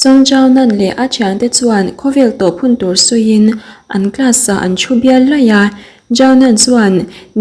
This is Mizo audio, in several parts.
Song Zhao-nan leh a thiante chuan khawvel tawp hun tur sawiin an class-ah an thu bial laih a. Zhao-nan chuan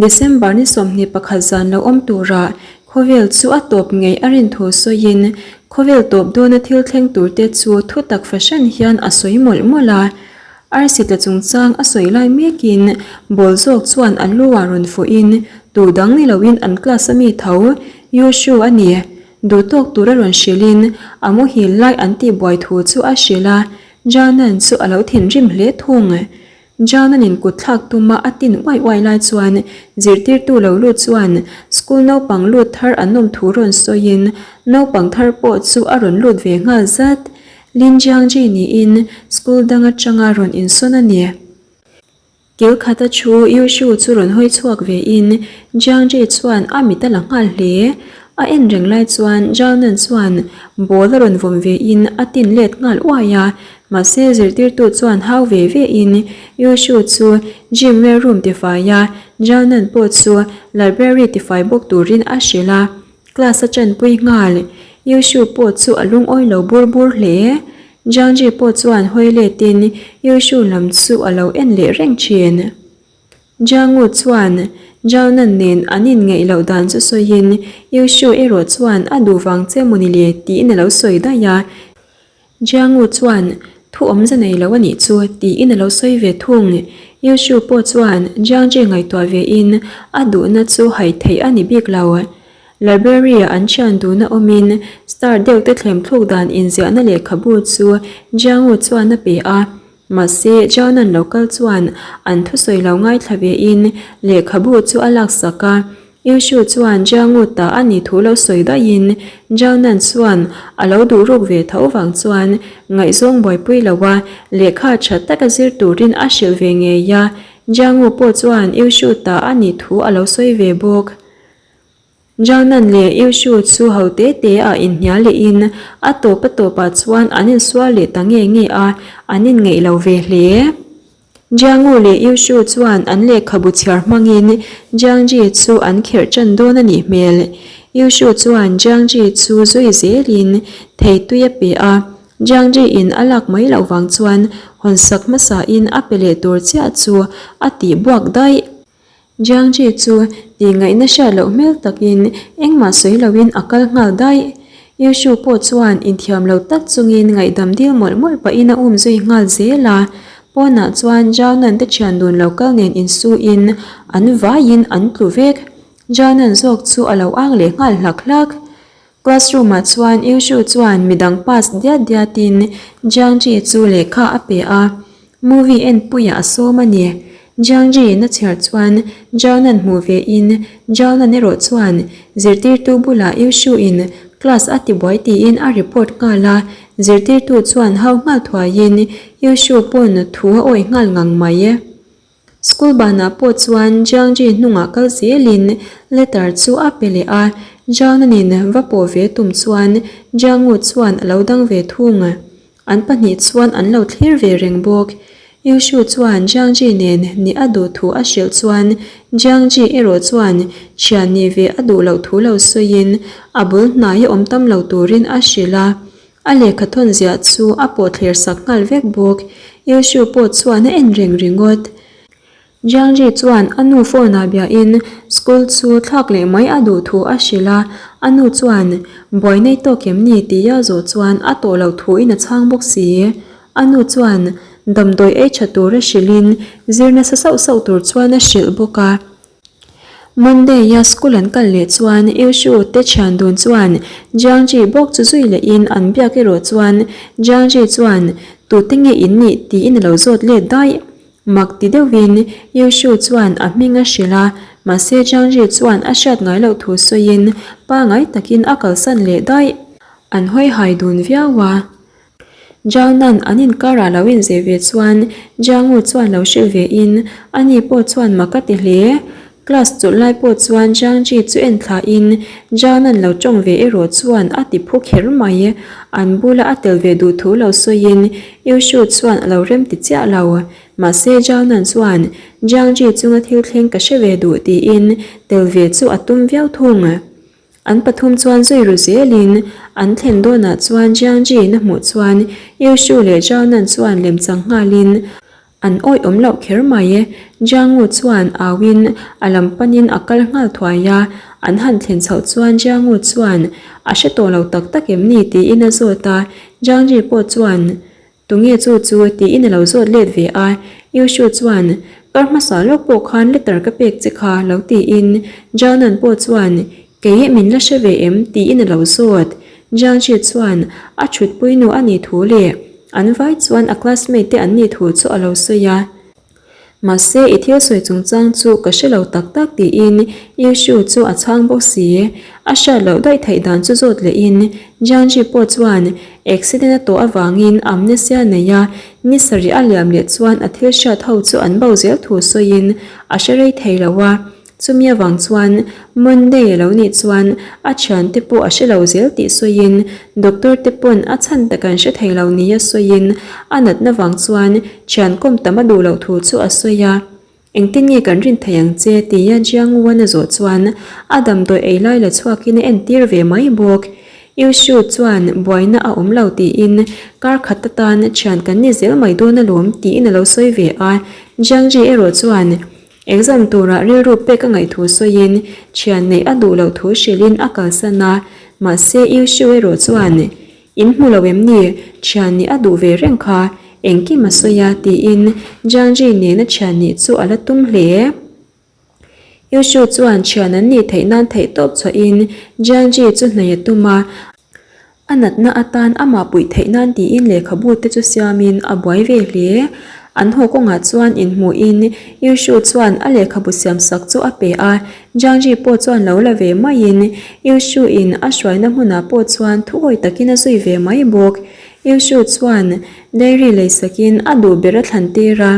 December ni 21 zan lo awm turah khawvel chu a tawp ngei a rin thu sawiin khawvel tawp dawna thil thleng turte chu thutak fahran hian a sawi mawlh mawlh a. Arsi tla chungchang a sawi lai mekin ball zawk chuan a lu ah rawn fuhin tu dang ni loin an class a mi tho Yu Shu a ni. Duh tawk tura rawn hrilhin a muhil lai an tih buai thu chu a hrilh a, Janan chu a lo thinrim hle thung. Jananin kut thlak tuma a tin uai uai lai chuan zirtirtu lo lut chuan school naupang lut thar an awm thu rawn sawiin naupang thar pawh chu a rawn lut ve nghal zat. Lin Jiangji niin school dang atanga rawn insawn a ni. Kil khata thu Yu Shu chu rawn hawi chhuak ve in Jiang Ji chuan a mit a la nghal hle. A en reng lai chuan Zhao Nan chuan ball a rawn vawm ve in a tin let nghal uai a, mahse zirtirtu chuan hau ve ve in Yu Shu chu gym wear room tifai a, Zhao Nan pawh chu library tifai bawk turin a hrilh a. Class a chanpui nghal. Yu Shu pawh chu a lungawi lo bur bur hle. Jiang Ji pawh chuan hawi letin Yu Shu lam chu a lo en leh reng thin. Jiang Wu chuan Zhao Nan nen an inngeih loh dan chu sawiin Yu Shu erawh chuan a duh vang che maw ni le tiin a lo sawi daih a. Jiang Wu chuan thu awmze nei lo a nih chu tiin a lo sawi ve thung. Yu Shu pawh chuan Jiang Ji ngaihtuah vein a duhna chu hai theih a ni bik lo. Library-ah an thian duhna awmin star deuh te thlem thluk dan inziahna lehkhabu chu Jiang-U chuan a pe a. Mahse, Jiang-an lo kal chuan an thusawi lo ngaithla vein lehkhabu chu a laksak a. Yushu chuan Jiang-U ta a nih thu lo sawi daihin Jiang-an chuan a lo duh ruk ve tho vang chuan ngaihzawng buaipui loa lehkha tha taka zir turin a hrilh ve ngei a. Jiang-U pawh chuan Yushu ta a nih thu a lo sawi ve bawk. Janan leh Yushu chu ho te te ah inhnial lehin a tawp a tawpah chuan an insual leh ta nge nge a, an inngeih lo ve hle. Jiangu leh Yushu chuan an lehkhabu chhiar hmangin Jiangji chu an kherh ṭan dawn a nih hmel. Yushu chuan Jiangji chu zui zelin thei tui a pe a, Jiangji in a lak mai loh vang chuan hawnsak hmasain a pe leh tur chiah chu a tih buak daih. Jiangji chu tih ngaihna hriat loh hmel takin engmah sawi loin a kal nghal daih. Yushu pawh chuan inthiam lo tak chungin ngaihdam dil mawlh mawlh pahin a um zui nghal zel a. Pawnah chuan Zhao Nan te thian dun lo kal nen insuin an vaiin an tlu vek. Zhao Nan zawk chu a lo ang leh nghal hlak hlak. Classroom ah chuan Yushu chuan midang pass diat diatin Jiangji chu lehkha a pe a, movie en puiah a sawm a ni. Jiangji in a chhiar chuan Zhaonan hmuh ve in Zhaonan erawh chuan zirtirtu bulah Yushu in class a tibuai tiin a report nghal a, zirtirtu chuan hau nghal thuaiin Yushu pawn thu a awih nghal ngang mai. School banah pawh chuan Jiangji hnungah kal zelin letter chu a pe leh a, Jiangnanin va pawh ve tum chuan Jiangu chuan a lo dang ve thung. An pahnih chuan an lo thlir ve reng bawk. Yushu chuan Jiangji nen nih a duh thu a hrilh chuan Jiangji erawh chuan thian nih ve a duh loh thu lo sawiin a bul hnaia awm tam lo turin a hrilh a. A lehkha thawn ziah chu a pawh thler sak nghal vek bawk. Yushu pawh chuan a en reng ringawt. Jiangji chuan a nu phone ah biahin school chu thlak leh mai a duh thu a hrilh a, a nu chuan buai nei tawk em ni tia zawh chuan a tawh loh thuin a chhang bawk si. A nu chuan damdawi ei tha tur a hrilhin zir nasa sauh sauh tur chuan a hrilh bawk a. Monday a school an kal leh chuan Yushu te thian dun chuan Jiangji bawk chu zui leh in an biak erawh chuan Jiangji chuan tute nge in nih tiin a lo zawt let daih. Mak ti deuhin Yushu chuan a hming a hrilh a, mahse Jiangji chuan a hriat ngai loh thu sawiin pangai takin a kalsan leh daih. An hawi hai dun viau a. Jiangnan an inkarah lo inzeh ve chuan Jiangu chuan lo hrilh ve in ani pawh chuan mak a ti hle. Class chawlh lai pawh chuan Jiangji chu en thla in Jiangnan lo tawng ve erawh chuan a ti phu kher mai. An bula a tel ve duh thu lo sawiin Yushu chuan a lo rem ti chiah lo. Mahse Jiangnan chuan Jiangji chunga thil thleng ka hre ve duh tiin tel ve chu a tum viau thung. An pathum chuan zui ru zelin an thlen dawnah chuan Jiangji in a hmuh chuan Yu Shu leh Zhao Nan chuan lemchang nghalin an awih awm loh kher mai. Jiangwu chuan auin a lam panin a kal nghal thuai a, an han thlen chhoh chuan Jiangwu chuan a hre tawh lo tak tak em ni tiin a zawt a, Jiangji pawh chuan Tunge chu chu tiin a lo zawt let ve a, Yushu chuan, Kar hmasa lawk pawh khan letter ka pek che kha lo tiin Jaonan pawh chuan, Kei min la hre ve em? tiin a lo zawt. Jiangji chuan a thutpui nu a nih thu leh an vai chuan a classmate te an nih thu chu a lo sawi a. Mahse, i thil sawi chungchang chu ka hre lo tak tak tiin Yushu chu a chhang bawk si. A hriat loh daih theih dan chu zawt lehin Jiangji pawh chuan accident a tawh avangin amnesia nei a, ni sarih a liam leh chuan a thil hriat ho chu an bo zel thu sawiin a hre rei thei lo a. Chumi avang chuan Monday a lo nih chuan a thiante pawh a hre lo zel tih sawiin doctor te pawn a chhan tak an hre thei lo nia sawiin a natna vang chuan thian kawm tam a duh loh thu chu a sawi a. Engtin nge kan rin thei ang che tia Jiang Wan a zawh chuan a damdawi ei lai la chhuakin a entir ve mai bawk. Yu Shu chuan buaina a awm lo tiin kar khat atan thian kan ni zel mai dawn alawm tiin a lo sawi ve a. Jiang Ji erawh chuan Exam turah rilru pek a ngaih thu sawiin thian neih a duh loh thu hrilhin a kalsan a, mahse Yu Shu erawh chuan, In hmu lo em ni? Thian nih a duh ve reng kha, engkim a sawi a, tiin Jiang Ji nena thian nih chu a la tum hle. Yu Shu chuan thian an nih theih nan theihtawp chhuahin Jiang Ji chu hnaih a tum a, A natna atan amah puih theih nan tiin lehkhabu te chu siamin a buai ve hle. An haw kawngah chuan inhmuhin Yushu chuan a lehkhabu siam sak chu a pe a, Jiangji pawh chuan lo la ve maiin Yushu in a hruaina hmunah pawh chuan thuawi takin a zui ve mai bawk. Yushu chuan diary leisakin a duh ber a thlan tir a,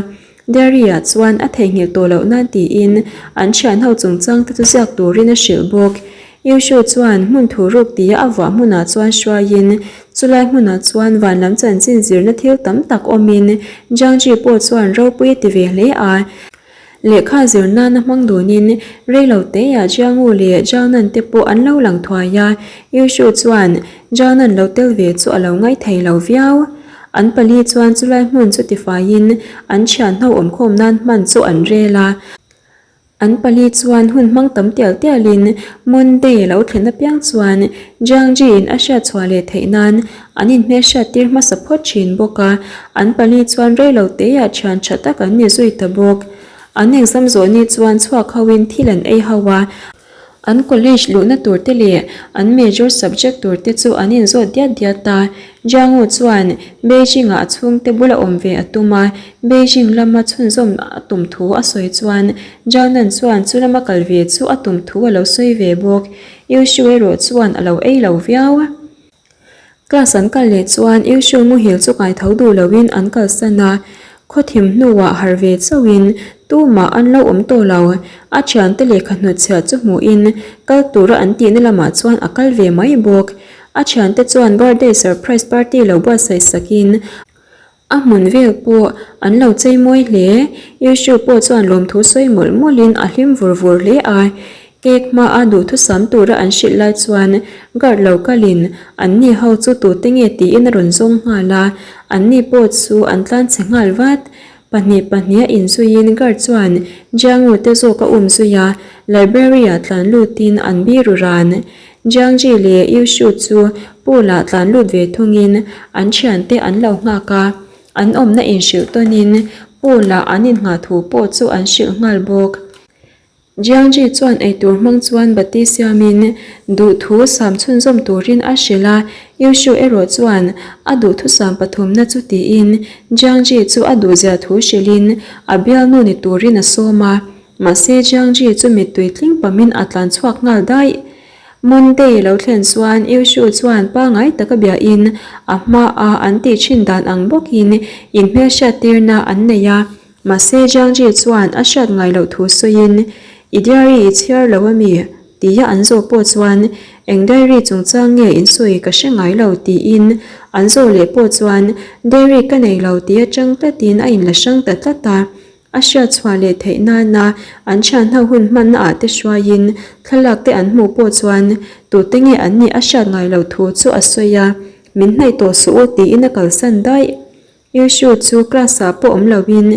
Diary-ah chuan a theihnghilh tawh loh nan tiin an thianho chungchang te chu ziak turin a hrilh bawk. Yushu chuan hmun thu ruk tia a vuah hmunah chuan hruaiin chulai hmunah chuan van lam chanchin zirna thil tam tak awmin Jiangji pawh chuan ropui a ti ve hle a. Lehkha zir nana hmang dunin reilo teah Jiangu leh Jiangnan te pawh an lo lang thuai a, Yushu chuan Jiangnan lo tel ve chu a lo ngaithei lo viau. An pali chuan chulai hmun chu tifaiin an thianho awmkhawm nan hman chu an rel a. An pali chuan hun hmang tam tial tialin Monday a lo thlen apiang chuan Jiangji-in a hriat chhuah leh theih nan an inhmelhriat tir hmasa phawt thin bawk a. An pali chuan reilo teiah thian tha tak an ni zui ta bawk. An exam zawh ni chuan chhuak hoin thil an ei ho a. An college luhna tur te leh an major subject tur te chu an inzawt diat diat a. Jiangu chuan Beijing-ah a chhungte bula awm ve a tum a, Beijing lama chhunzawm a tum thu a sawi chuan Jiaonan chuan chu lama kal ve chu a tum thu a lo sawi ve bawk. Yushu erawh chuan a lo ei lo viau. Class an kal leh chuan Yushu muhil chu kai tho duh loin an kalsan a, khawthim hnuah harh ve chauhin tumah an lo awm tawh lo. A thiante lehkha hnutchhiah chu hmuhin kal tura an tihna lamah chuan a kal ve mai bawk. A thiante chuan birthday surprise party lo buatsaih sakin A hmun vel pawh an lo chei mawi hle. Yushu pawh chuan lawmthu sawi mawlh mawlhin a hlim vur vur hle a. Cake hmaa duhthusam tura an hrilh lai chuan guard lo kalin anni ho chu tute nge tiin a rawn zawng nghal a. Anni pawh chu an tlanchhe nghal vat. Pahnih pahniha inzuiin guard chuan Jiangu te zawk a um zui a, library-ah tlan lutin an biru ran. Jiangji leh Yushu chu pool-ah tlan lut ve thungin an thiante an lo nghak a, an awmna inhrilh tawnin pool-ah an innghah thu pawh chu an hrilh nghal bawk. Jiangji chuan eitur hmang chuan bati siamin duhthu sam chhunzawm turin a hrilh a, Yushu erawh chuan a duhthusam pathumna chu tiin Jiangji chu a duhzia thu hrilhin a bialnu ni turin a sawm a. Mahse Jiangji chu mittui tling pamin a tlan chhuak nghal daih. Monday lo thlen chuan Yushu chuan pangai taka biahin a hmaa an tih thin dan ang bawkin inhmelhriat tirna an nei a. Mahse Jiangji chuan a hriat ngai loh thu sawiin, I diary i chhiar lo ami? tia an zawh pawh chuan Eng diary chungchang nge in sawi ka hre ngai lo tiin an zawh leh pawh chuan Diary ka nei lo tia chang tlatin a inla hrang ta tlat a. A hriat chhuah leh theih nana an thianho hun hmanna ah te hruaiin thlalak te an hmuh pawh chuan tute nge an nih a hriat ngai loh thu chu a sawi a, min hnaih tawh suh u tiin a kalsan daih. Yushu chu class ah pawh awm loin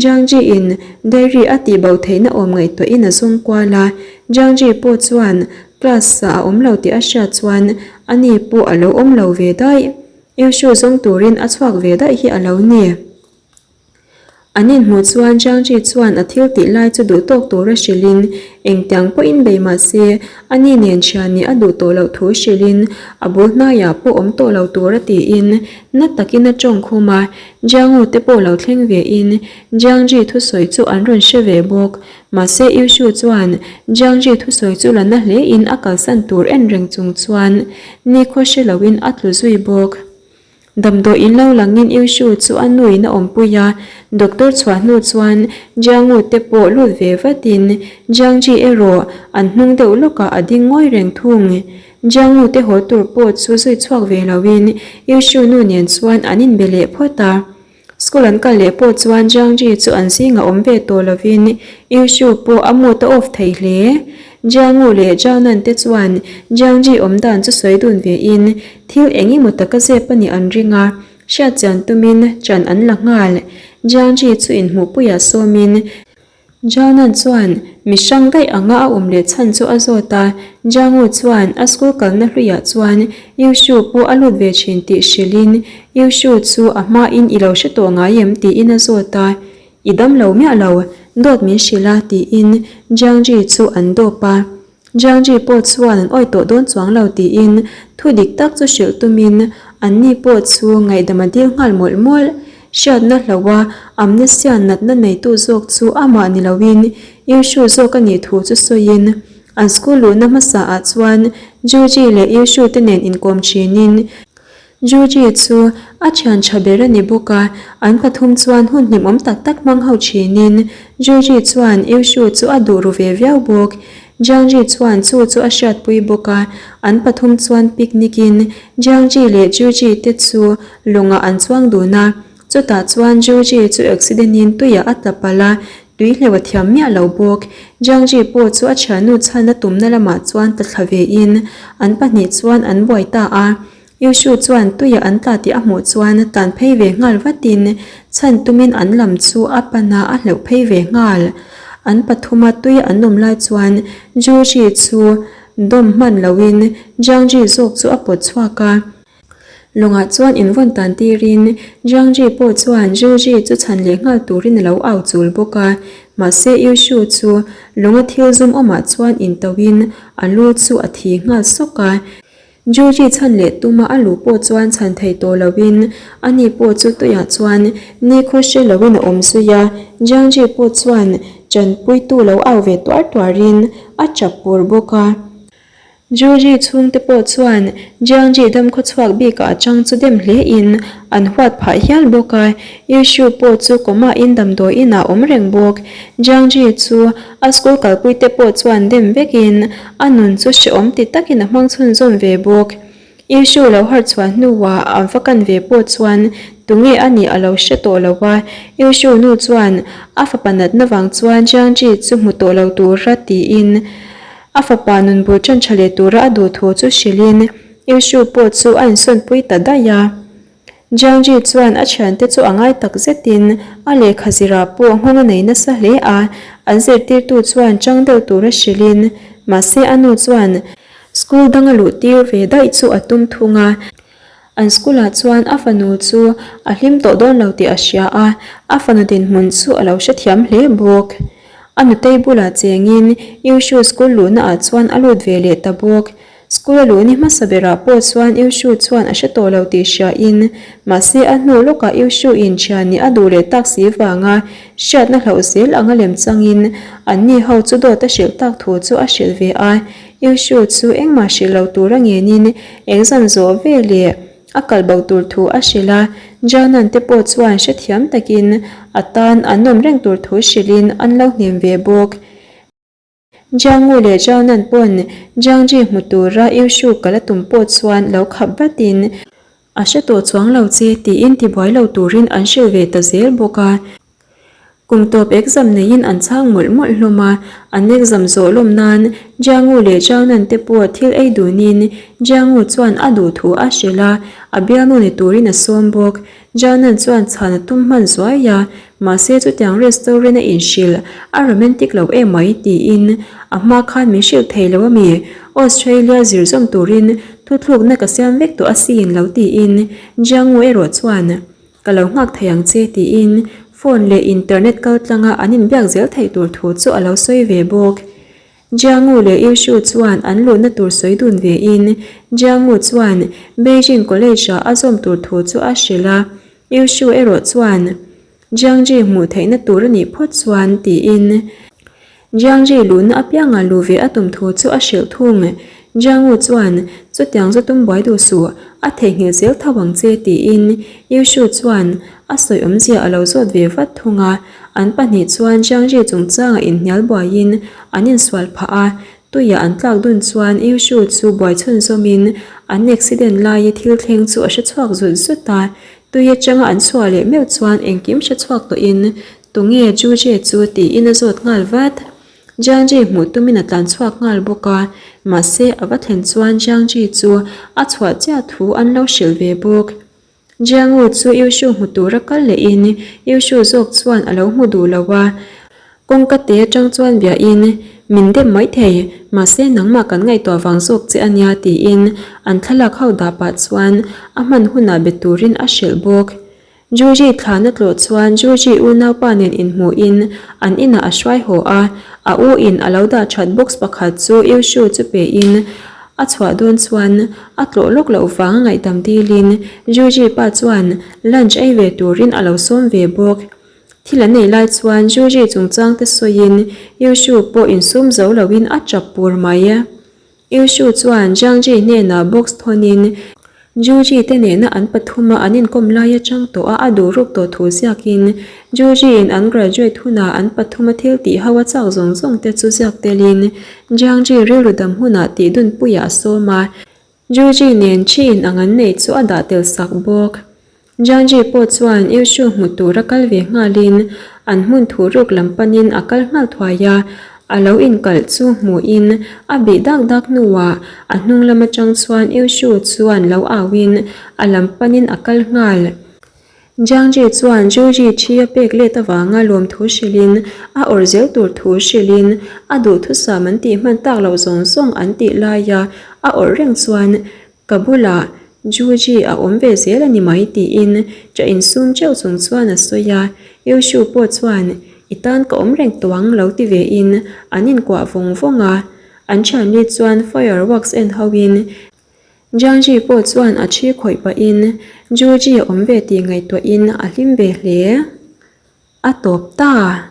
Jiangji in diary a tih bo theihna awm ngaihtuahin a zawng kual a, Jiangji pawh chuan class ah a awm lo tih a hriat chuan ani pawh a lo awm lo ve daih. Yushu zawng turin a chhuak ve daih hi a lo ni. An inhmuh chuan Jiangji chuan a thil tih lai chu duh tawk tura hrilhin engtiang pawhin bei mah se ani nen thian nih a duh tawh loh thu hrilhin a bul hnaiah pawh awm tawh lo tura tiin na takin a tawng khum a. Jiangu te pawh lo thleng vein Jiangji thusawi chu an rawn hre ve bawk. Mahse Yushu chuan Jiangji thusawi chu la na hlein a kalsan tur en reng chung chuan nikhaw hre loin a tlu zui bawk. Damdawi in lo langin Yushu chu a nuin a awmpui a, doctor chhuah hnu chuan Jiangu te pawh lut ve vatin Jiangji erawh an hnung deuh lawkah a ding ngawi reng thung. Jiangu te haw tur pawh chu zui chhuak ve loin Yushu nu nen chuan an inbe leh phawt a. School an kal leh pawh chuan Jiangji chu an zingah awm ve tawh lovin Yushu pawh a mood a off thei hle. Jiangu leh Jiaonan te chuan Jiangji awm dan chu sawi dun ve in thil eng emaw taka zep a nih an ring a, hriat chian tumin chan an la nghal. Jiangji chu inhmuhpuiah sawmin Jaonan chuan mi hrang daih anga a awm leh chhan chu a zawt a, Jiangu chuan a school kalna hluiah chuan Yushu pawh a lut ve thin tih hrilhin Yushu chu a hmain i lo hre tawh ngai em tiin a zawt a, I dam lo miah lo, dawt min hrilh a tiin Jiangji chu an dawp a. Jiangji pawh chuan an awih tawh dawn chuang lo tiin thu dik tak chu hrilh tumin anni pawh chu ngaihdam a dil nghal mawlh mawlh. Hriatna hloha amnesia natna neitu zawk chu amah ni loin Yushu zawk a nih thu chu sawiin an school luhna hmasa ah chuan Juji leh Yushu te nen inkawm thinin Juji chu a thian tha ber a ni bawk a, an pathum chuan hun hlimawm tak tak hmang ho thinin Juji chuan Yushu chu a duh ru ve viau bawk. Jiangji chuan chu chu a hriatpui bawk a, an pathum chuan picnic in Jiangji leh Juji te chu lawngah an chuang dun a, chutah chuan Juji chu accident in tuiah a tla palh a, tui hleuh a thiam miah lo bawk. Jiangji pawh chu a thiannu chhan a tumna lamah chuan tla thla ve in an pahnih chuan an buai ta a. Yushu chuan tuia an tla tih a hmuh chuan tlan phei ve nghal vatin chhan tumin an lam chu a pan a, a hleuh phei ve nghal. An pathuma tui an awm lai chuan Juji chu dawm hman loin Jiangji zawk chu a pawt chhuak a. Lawngah chuan invawn tan tirin Jiangji pawh chuan Juji chu chhan leh nghal turin a lo au chul bawk a. Mahse Yushu chu lawnga thil zum awmah chuan intauhin a lu chu a thi nghal sawk a. Georgie chhan leh tuma a luh pawh chuan chhan thei tawh loin ani pawh chu tuiah chuan nikhaw hre loin a awm zui a, Jiangji pawh chuan chanpuitu lo au ve tuar tuarin a chap pur bawk a. Georgie chhungte pawh chuan Jiangji damkhaw chhuak bikah a chang chu dem hlein an huat phah hial bawk a, Yushu pawh chu coma in damdawi inah a awm reng bawk. Jiangji chu A school kalpuite pawh chuan dem vekin a nun chu hrehawm ti takin a hmang chhunzawm ve bawk. Issue lo harh chhuah hnuah an va kan ve pawh chuan tunge a nih a lo hre tawh lo a, Issue nu chuan a fapa natna vang chuan Jiangji chu hmu tawh lo tura tiin a fapa nun bul tan tha leh tura a duh thu chu hrilhin Issue pawh chu a insawnpui ta daih a. Jiangji chuan a thiante chu a ngai tak zetin a lehkha zirah pawh nghawng a nei nasa hle a, an zirtirtu chuan chang deuh tura hrilhin, mahse a nu chuan school danga luh tir ve daih chu a tum thung a. An school ah chuan a fanu chu a hlim tawh dawn lo tih a hria a, a fanu dinhmun chu a lo hrethiam hle bawk. A nutei bulah chengin Yushu school luhna ah chuan a lut ve leh ta bawk. School a luh ni hmasa berah pawh chuan Yushu chuan a hre tawh lo tih hria in, mahse a hnu lawkah Yushu in thian nih a duh leh tak si vanga hriatna hlauh zel anga lem changin anni ho chu dawt a hrilh tak thu chu a hrilh ve a. Yushu chu engmah hrilh lo tura ngenin exam zawh ve leh a kal bo tur thu a hrilh a, Janan te pawh chuan hrethiam takin a tan an awm reng tur thu hrilhin an lo hnem ve bawk. Jiangu leh Jiaonan pawn Jiangji hmu tura Yushu kal a tum pawh chuan lo khap vatin, A hre tawh chuang lo che tiin tibuai lo turin an hrilh ve ta zel bawk a. Kum tawp exam neiin an chhang mawlh mawlh hlawm a, an exam zawh lawm nan Jiangu leh Zhaonan te pawh thil ei dunin Jiangu chuan a duh thu a hrilh a, a bialnu ni turin a sawm bawk. Zhaonan chuan chhan a tum hman zuai a, mahse chutiang restaurant a inhrilh a romantic lo em mai tiin a hma khan min hrilh thei lo ami? Australia zir zawm turin thuthlukna ka siam vek tawh asin lo tiin Jiangu erawh chuan Ka lo nghak thei ang che tiin phone leh internet kal tlanga an inbiak zel theih tur thu chu a lo sawi ve bawk. Jiangu leh Yushu chuan an luhna tur sawi dun ve in Jiangu chuan Beijing College ah a zawm tur thu chu a hrilh a, Yushu erawh chuan Jiangji hmuh theihna tur a nih phawt chuan tiin Jiangji luhna apianga luh ve a tum thu chu a hrilh thung. Jiangu chuan, Chutiang zu tum buai duh suh, a theihnghilh zel tho ang che, tiin Yushu chuan a sawi awmzia a lo zawt ve vat thung a. An pahnih chuan Jiangji chungchanga inhnial buaiin an insual phah a, tuia an tlak dun chuan Yushu chu buai chhunzawmin an accident laia thil thleng chu a hre chhuak zut zut a. Tui atanga an chhuah leh meuh chuan engkim hre chhuak tawhin Tunge Juje chu tiin a zawt nghal vat. Jiangji hmuh tumin a tlan chhuak nghal bawk a, mahse a va thlen chuan Jiangji chu a chhuah chiah thu an lo hrilh ve bawk. Jiangu chu Yushu hmu tura kal lehin Yushu zawk chuan a lo hmu duh lo a, kawngka te atang chuan biahin, Min dem mai thei, mahse nangmah kan ngaihtuah vang zawk che a nia tiin an thlalak ho dah pah chuan a hman hunah be turin a hrilh bawk. Juji thlan a tlawh chuan Juji unaupa nen inhmuhin an inah a hruai haw a, a u in a lo dah that box pakhat chu Yushu chu pein a chhuah dawn chuan a tlawh lawk loh vang a ngaihdam dilin Juji pa chuan lunch ei ve turin a lo sawm ve bawk. Thil an ei lai chuan Juji chungchang te sawiin Yushu pawh insum zo loin a tap pur mai. Yushu chuan Jiangji hnenah box thawnin Juji te nena an pathuma an inkawm lai atang tawh a a duh ruk tawh thu ziakin Juji in an graduate hunah an pathuma thil tih ho a chak zawng zawng te chu ziak telin Jiangji rilru dam hunah tih dunpuiah a sawm a, Juji nen thi in ang an neih chu a dah tel sak bawk. Jiangji pawh chuan Yushu hmu tura kal ve nghalin an hmun thu ruk lam panin a kal nghal thuai a, a lo inkalh chu hmuhin a bih dak dak hnuah a hnung lam atang chuan Yushu chuan lo auin a lam panin a kal nghal. Jiangji chuan Juji thi a pek let avanga lawmthu hrilhin a awrh zel tur thu hrilhin a duhthusam an tih hman tak loh zawng zawng an tih laia a awrh reng chuan Ka bulah Juji a awm ve zel a ni mai tiin cha insum teuh chung chuan a sawi a, Yushu pawh chuan I tan ka awm reng tawh ang lo ti ve in an inkuah vawng vawng a, an thianli chuan fireworks en ho in Jiangji pawh chuan a thi khawih pahin Juji a awm ve tih ngaihtuah in a hlim ve hle. A tawp ta.